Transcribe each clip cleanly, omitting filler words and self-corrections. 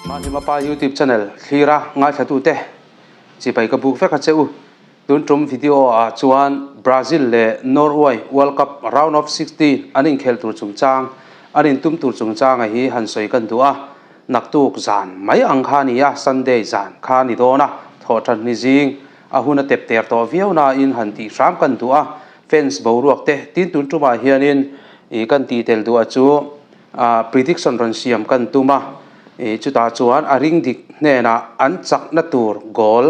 Mahlima Pa YouTube channel thlira ngaithlatute chibai ka buk vek a che u. Tun tum video ah chuan Brazil leh Norway World Cup round of 16 an inkhelh tur chungchang, an intum tur chungchanga hi han sawi kan duh a. Naktuk zan mai ang kha a ni a, Sunday zan kha a ni dawn a, thawhṭan ni zing a hun a tep ter tawh viau nain han tih hram kan duh a, fans boruak te tin tun tumah hianin ih kan tih tel duh a chu ah prediction rawn siam kan tum a, ih chutah chuan a ring dik hnenah an chakna tur goal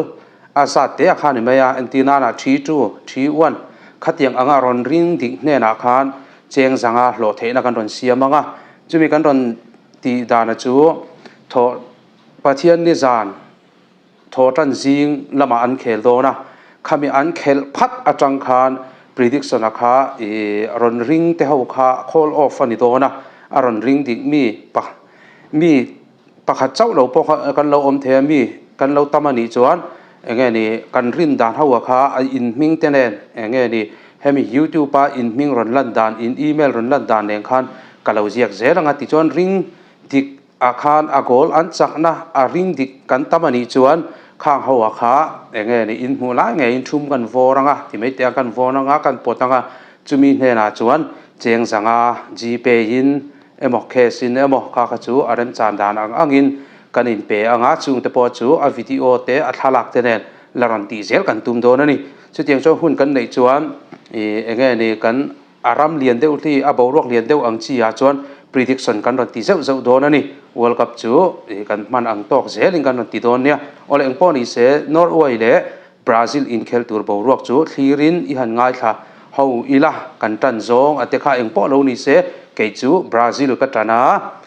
a zat te a kha ni mai a, entir nana 3-2, 3-1 khatiang anga rawn ring dik hnenah khan cheng zanga hlawh theihna kan rawn siam ang a, chumi kan rawn tih dana chu thawh Pathian ni zan Thawhtan zing lamah an khel dawn a, khami an khelh phat atang khan prediction a kha i rawn ring te ho kha call off a ni dawn a, a rawn ring dik mi pa mi pakhat chauh lo pawh kha kan lo awm thei a, mi kan lo tam a nih chuan enge ni kan rin dan ho a kha a in hming te nen enge ni hemi youtube a in hming rawn lan dan in email rawn lan dan nen khan ka lo ziak zel ang a tichuan ring dik Ah khan a goal an chakna a ring dik kan tam a nih chuan khang ho ah kha enge ni in hmuh lai ngeiin thum kan vawr anga ti mai teh ang kan vawn anga kan pawt anga chumi hnenah chuan cheng zanga gpay in emaw cash in emaw kha kha chu a remchan dan ang angin kan in pe anga chungte pawh chu a video te a thlalak te nen la rawn tih zel kan tum dawn a ni. Chutiang chuan hun kan neih chuan ih enge ni kan A ram lian deuh hli, a boruak lian deuh ang chi ah chuan prediction kan rawn ti zeuh zeuh dawn a ni. World Cup chu kan hman ang tawk zelin kan rawn ti dawn nia. Awle engpawh ni se Norway leh Brazil inkhel tur boruak chu thlirin i han ngaithla ho ila kan tan zawng a te kha engpawh lo ni se kei chu Brazil ka tan a,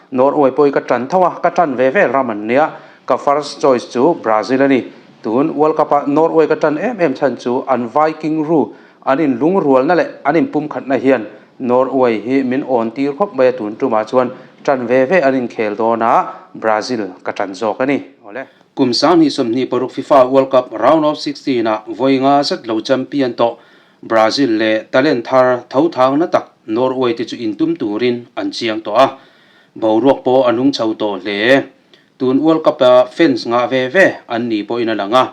Norway pawh hi ka tan tho a, ka tan ve ve ram an nia. Ka first choice chu Brazil a ni. Tun World Cup ah Norway ka tan em em chhan chu an Viking ru An inlungrualna leh an inpumkhatna hian Norway hi min awn tir khawp mai a, tun tumah chuan ṭan ve ve an inkhel dawn a, Brazil ka ṭan zawk a ni. Awle. Kum 2026 FIFA World Cup Round of 16 ah vawi nga zet lo champion tawh Brazil leh talent thar tho thang na tak Norway te chu intum turin an chiang tawh a, boruak pawh a nung chho tawh hle. Tun World Cup a fans ngah ve ve an ni pawhin a lang a,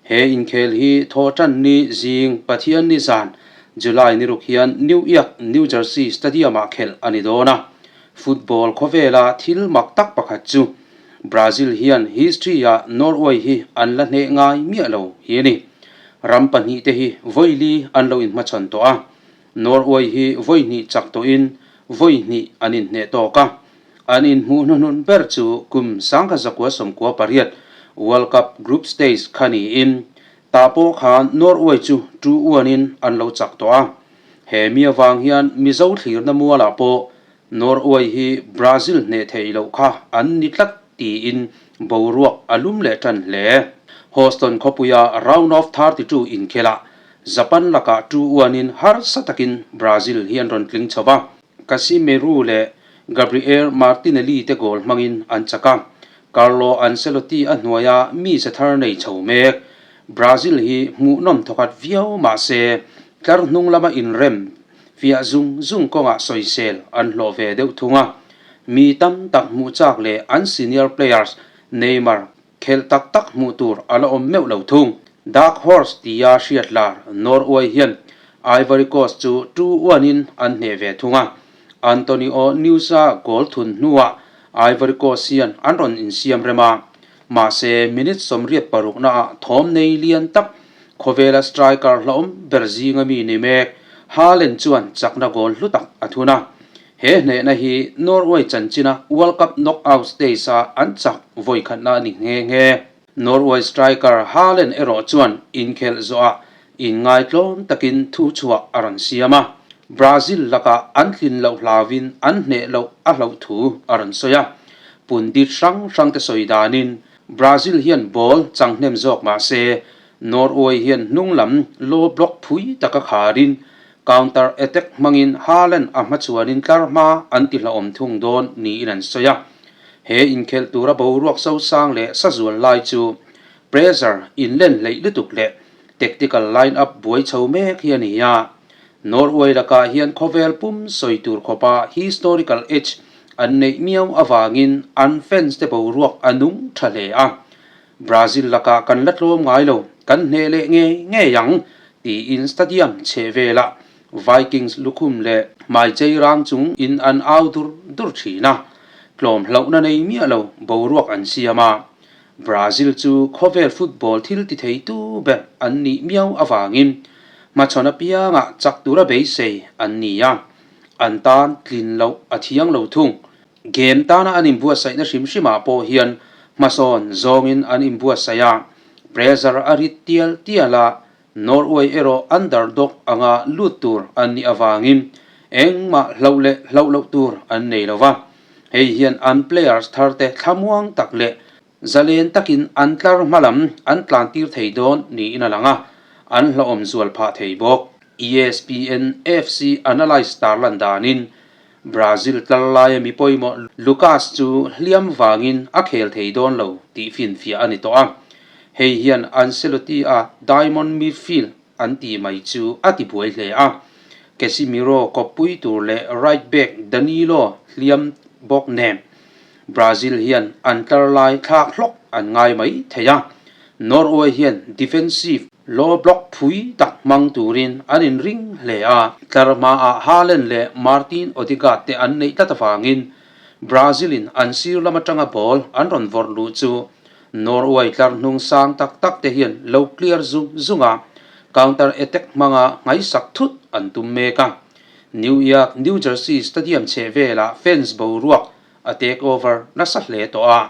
He inkhel hi Thawhtan ni zing Pathian ni zan July ni ruk hian New York, New Jersey Stadium-ah khelh a ni dawn a. Football khawvela thil mak tak pakhat chu Brazil hian history-ah Norway hi an la hneh ngai miah lo hi a ni. Ram pahnihte hi vawi li an lo inhmachhawn tawh a. Norway hi vawi hnih chak tawhin vawi hnih an inhneh tawk a. An inhmuh hnuhnun ber chu kum 1998 World Cup group stage kha niin, tah pawh khan Norway chu 2-1 in an lo chak tawh a. He mi avang hian Mizo thlirna mualah pawh Norway hi Brazil hneh theih loh kha an ni tlat tiin boruak a lum leh tan hle. Houston khawpuia round of 32 inkhelah Japan lakah 2-1 in harsa takin Brazil hi an rawn tling chho va. Casemiro leh Gabriel Martinelli te goal hmangin an chak a, Carlo Ancelotti a hnuaia mi ze thar nei chho mek. Brazil hi hmuhnawm thawkhat viau mah se tlar hnung lama inrem fiah zung zung kawngah sawisel an hlawh ve deuh thung a, mi tam tak hmuh chak leh an senior players Neymar khelh tak tak hmuh tur a la awm meuh lo thung. Dark Horse tia hriat lar Norway hian Ivory Coast chu 2-1 in an hneh ve thung a, Antonio Nusa goal thun hnuah Ivory Coast hian an rawn insiam rem a, mahse minute 86 naah thawm nei lian tak khawvela striker hlauhawm ber zinga mi ni mek Haaland chuan chakna goal hlu tak a thun a. He hnehna hi Norway chanchina World Cup knockout stage-a an chak vawi khatna a ni nghe nghe. Norway striker Haaland erawh chuan inkhelh zawhah inngaitlawm takin thu chhuah a rawn siam a, Brazil lakah an tlin loh hlauvin an hneh loh a hlauh thu a rawn sawi a. Pundit hrang hrangte sawi danin Brazil hian ball chang hnem zawk mah se Norway hian hnung lam low block phui taka kharin Counter attack hmangin Haaland a hmachhuanin tlar hma an ti hlauhawm thung dawn niin an sawi a. He inkhelh tura boruak sosang leh sazual lai chu pressure inlen hleih lutuk leh tactical line up buai chho mek hi a ni a. Norway lakah hian khawvel pum sawi tur khawpa historical edge an neih miau avangin an fans te boruak a nung tha hle a. Brazil lakah kan la tlawm ngai lo, kan hneh leh ngei ngei ang, tiin stadium chheh velah Vikings lukhum leh hmaichei rang chung in an au dur dur thin a, tlawm hlauhna nei miah lo boruak an siam a. Brazil chu khawvel football thil ti theitu ber an nih miau avangin hmachhawn apiangah chak tura beisei an ni a, an tan tlin loh a thiang lo thung. Game tana an inbuatsaihna hrim hrimah pawh hian hmasawn zawngin an inbuatsaih a, pressure a rit tial tial a, Norway erawh underdog anga lut tur an nih avangin engmah hlauh leh hlauh loh tur an nei lo va, hei hian an players tharte thlamuang tak leh zalen takin an tlar hma lam an tlan tir thei dawn niin a lang a, an hlauhawm zual phah thei bawk. ESPN FC analyst tarlan danin Brazil tlar laia mi pawimawh Lucas chu hliam vangin a khel thei dawn lo tih finfiah a ni tawh a. Hei hian Ancelotti-a diamond midfield an tih mai chu a ti buai hle a. Casemiro kawppui tur leh right back Danilo hliam bawk nen Brazil hian an tlar lai thlak hlawk an ngai mai thei a. Norway hian defensive Low block phui tak hmang turin an inring hle a, tlar hmaah Haaland leh Martin Odegaard te an neih tlat avangin Brazil-in an sir lam atanga ball an rawn vawrh luh chu Norway tlar hnung sang tak tak te hian lo clear zung zung a, counter attack hmanga nghaisak thut an tum mek a. New York, New Jersey stadium chheh velah fans boruak a take over nasa hle tawh a.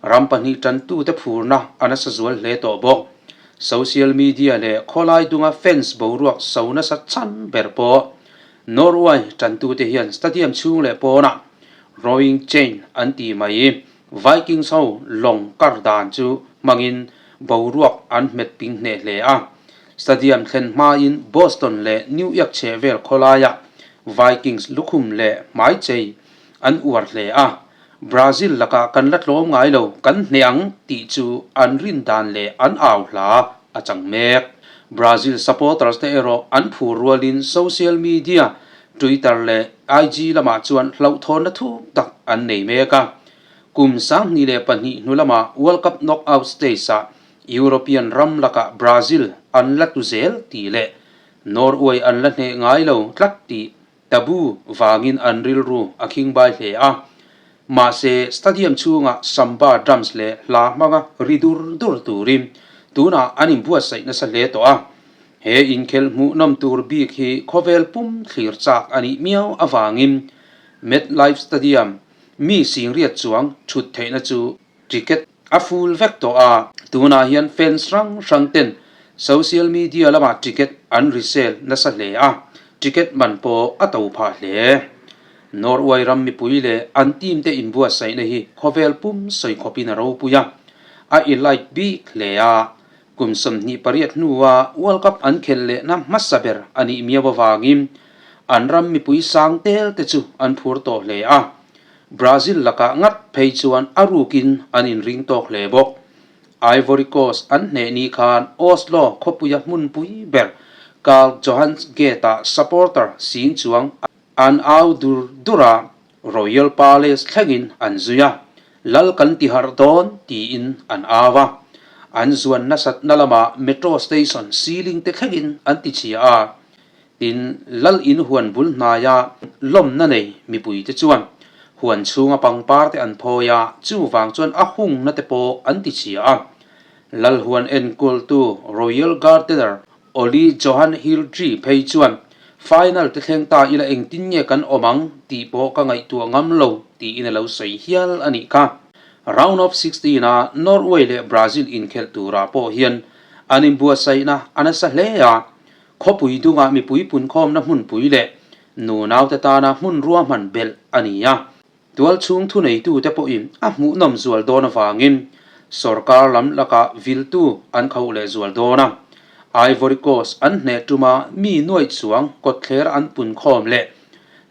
Ram pahnih tantute phurna a nasa zual hle tawh bawk. Social media leh khawlai dunga fans boruak so nasa chhan ber pawh Norway tantute hian stadium chhung leh pawnah rowing chain an tih mai. Vikings ho lawng kar dan chu hmangin boruak an hmet ping hneh hle a. Stadium thlen hmain Boston leh New York chhehvel khawlaiah Vikings lukhum leh hmaichei an uar hle a. Brazil lakah kan la tlawm ngai lo, kan hneh ang tih chu an rin dan leh an au hla a chang mek. Brazil supporters te erawh an phur rualin social media, Twitter leh IG lamah chuan hlauhthawnna thuk tak an nei mek a. Kum 2002 hnu lamah World Cup knockout stage-ah European ram lakah Brazil an la tlu zel tih leh Norway an la hneh ngai lo tlat tih Taboo vangin an rilru a khingbai hle a, mahse stadium chhungah samba drums leh hla hmanga ri dur dur turin tunah an inbuatsaih nasa hle tawh a. He inkhelh hmuhnawm tur bik hi khawvel pum thlir chak a nih miau avangin MetLife Stadium mi singriat chuang thut theihna chu ticket a full vek tawh a, tunah hian fans hrang hrang ten social media lamah ticket an resale nasa hle a, ticket man pawh a to phah hle. Norway ram mipui leh an team te inbuatsaihna hi khawvel pum sawi khawpin a ropui a, a elite bik hle a, kum 28 hnua World Cup an khelh lehna hmasa ber a nih miau avangin an ram mipui sang tel te chu an phur tawh hle a. Brazil lakah ngat phei chuan a rukin an inring tawk hle bawk. Ivory Coast an hneh ni khan Oslo khawpuia hmunpui ber Karl Johans Gate-ah supporter sing chuang an au dur dur a, Royal Palace thlengin an zui a, Lal kan ti harh dawn tiin an au a. An zuan nasatna lamah metro station ceiling te thlengin an ti chhia a. Tin, Lal in huan bul hnaia lawmna nei mipuite chuan huan chhunga pangpar te an phawi a, chuvang chuan a hungna te pawh an ti chhia a. Lal huan enkawltu Royal Gardener Ole Johan Hildri phei chuan, Final te thleng ta ila engtin nge kan awm ang tih pawh ka ngaihtuah ngam lo tiin a lo sawi hial a nih kha. Round of 16 a Norway leh Brazil inkhelh turah pawh hian an inbuatsaihna a nasa hle a, Khawpui dungah mipui punkhawmna hmunpui leh nunaute tana hmun ruahman belh a ni a. Tualchhung thuneitute pawhin a hmuhnawm zual dawn avangin sorkar lam lakah viltu an kho leh zual dawn a. Ivory Coast an hneh tuma mi nuaih chuang kawtthler an punkhawm leh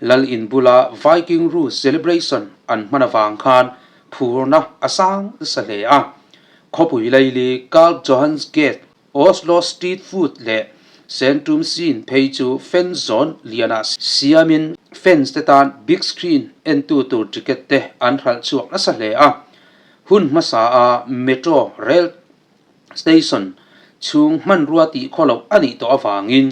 Lal in bula Viking Rus celebration an hman avang khan phurna a sang nasa hle a. Khawpui laili Karl Johans Gate Oslo Street Food leh Sentrum Scene phei chu fan zone lianah siamin Fans te tan big screen entu tur ticket te an hralh chhuak nasa hle a. Hun hmasa a metro rail station chhung hmanrua tih khaw loh a nih tawh avangin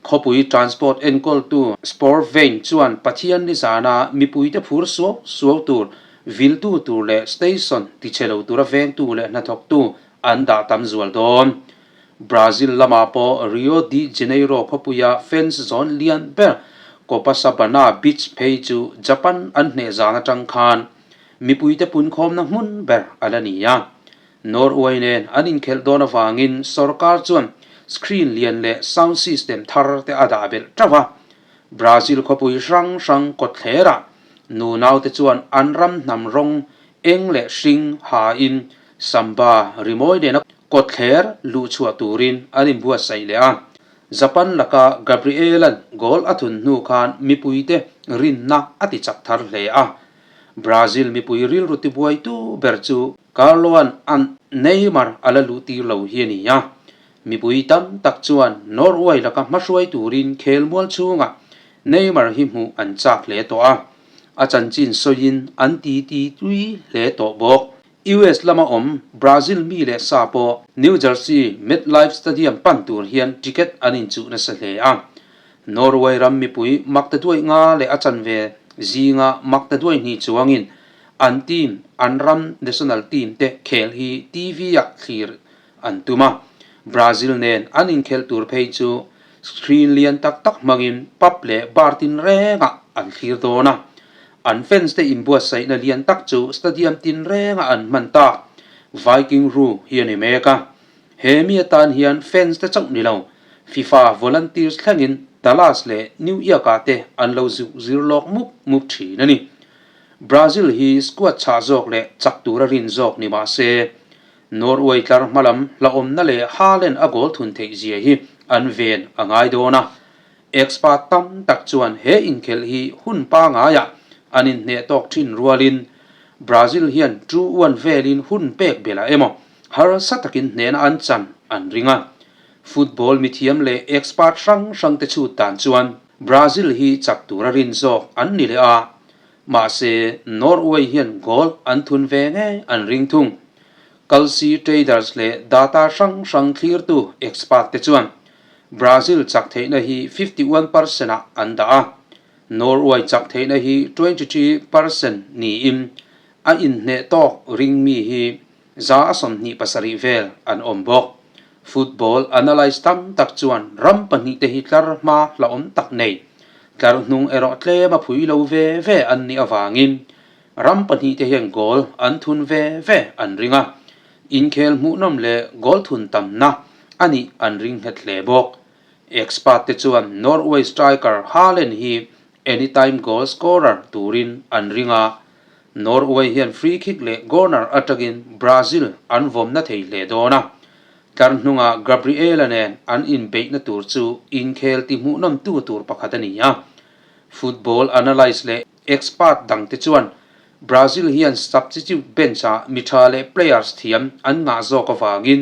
khawpui transport enkawltu Sporvein chuan Pathian nizana mipuite phur suau suau tur viltu tur leh station tichhe lo tura vengtu leh hnathawktu an dah tam zual dawn. Brazil lamah pawh Rio de Janeiro khawpuia fans zawn lian ber Copacabana Beach phei chu Japan an hneh zan atang khan mipuite punkhawmna hmun ber a la ni a. Norway nen an inkhelh dawn avangin sorkar chuan screen lian leh sound system thar te a dah belh teuh a. Brazil khawpui hrang hrang kawtthlerah nu naute chuan an ram hnam rawng eng leh hring hain samba rimawi nena kawtthler luhchhuah turin an inbuatsaih leh a. Japan laka Gabriel-a'n goal a thun hnu khan mipuite rinna a ti chak thar hle a. Brazil mipui rilru tibuaitu ber chu Carlo-a'n an Neymar a la luh tir lo hi a ni a. Mipui tam tak chuan Norway laka hmahruai turin khelmual chhungah Neymar hi hmuh an chak hle tawh a, a chanchin sawiin an titi tui hle tawh bawk. US lama awm Brazil mi leh sa pawh New Jersey MetLife Stadium pan tur hian ticket an inchuh nasa hle a. Norway ram mipui maktaduai nga leh a chanve zinga maktaduai hnih chuangin an team, an ram national team te khel hi TV-ah thlir an tum a. Brazil nen an inkhelh tur phei chu screen lian tak tak hmangin pub leh bar tinrengah an thlir dawn a. An fans te inbuatsaihna lian tak chu stadium tinrengah an hman tak Viking Ru hi a ni mek a. He mi atan hian fans te chauh ni lo, FIFA volunteers thlengin Dallas leh New York-ah te an lo zuk zir lawk mup mup thin a ni. Brazil hi squad chhah zawk leh chak tura rin zawk ni mah se, Norway tlar hmalam hlauhawmna leh Haaland a goal thun theih zia hi an ven a ngai dawn a. Expert tam tak chuan he inkhelh hi hun pangaiah an inhneh tawk thin rualin Brazil hian 2-1 velin hun pek belh a emaw harsa takin hnehna an chan an ring a. Football mithiam leh expert hrang hrang te chhut dan chuan Brazil hi chak tura rin zawk an ni leh a, mahse Norway hian goal an thun ve ngei an ring thung. Kalsi traders leh data hrang hrang thlirtu expert te chuan Brazil chak theihna hi 51 percent ah an dah a, Norway chak theihna hi 23% niin a inhneh tawk ring mi hi 27% vel an awm bawk. Football analyst tam tak chuan ram pahnih te hi tlar hma hlauhawm tak nei, tlar hnung erawh tlem a phui lo ve ve an nih avangin ram pahnih te hian goal an thun ve ve an ring a, inkhel hmuhnawm leh goal thun tamna a nih an ring nghet hle bawk. Expert te chuan Norway striker Haaland hi anytime goal scorer turin an ring a, Norway hian free kick leh corner atangin Brazil an vawmna thei hle dawn a, tlar hnungah Gabriel-a nen an inbeihna tur chu inkhel ti hmuhnawmtu tur pakhat a ni a. Football analyst leh expert dangte chuan Brazil hian substitute bench-ah mi tha leh players thiam an ngah zawk avangin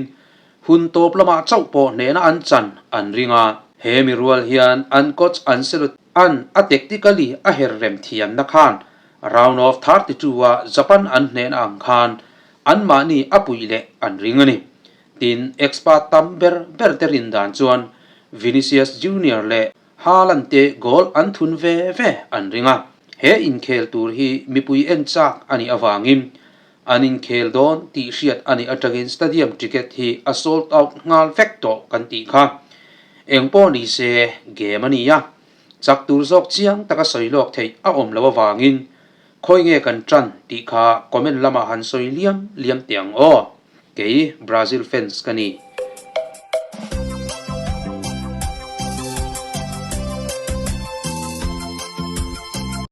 hun tawp lamah chauh pawh hnehna an chan an ring a. He mi rual hian an coach Ancelotti-a'n a tactically a her rem thiamna khan round of 32-a Japan an hnehna ang khan anmahni a puih leh an ring a ni. Tin, expert tam ber ber te rin dan chuan Vinicius Junior leh Haaland te goal an thun ve ve an ring a. He inkhel tur hi mipui en chak a nih avangin an inkhel dawn tih hriat a nih atangin stadium ticket hi a sold out nghal vek tawh kan tih kha. Engpawh ni se game a ni a, chak tur zawk chiang taka sawi lawk theih a awm loh avangin khawi nge kan tan tih kha comment lamah han sawi liam liam teh ang aw. Kei Brazil fans ka ni.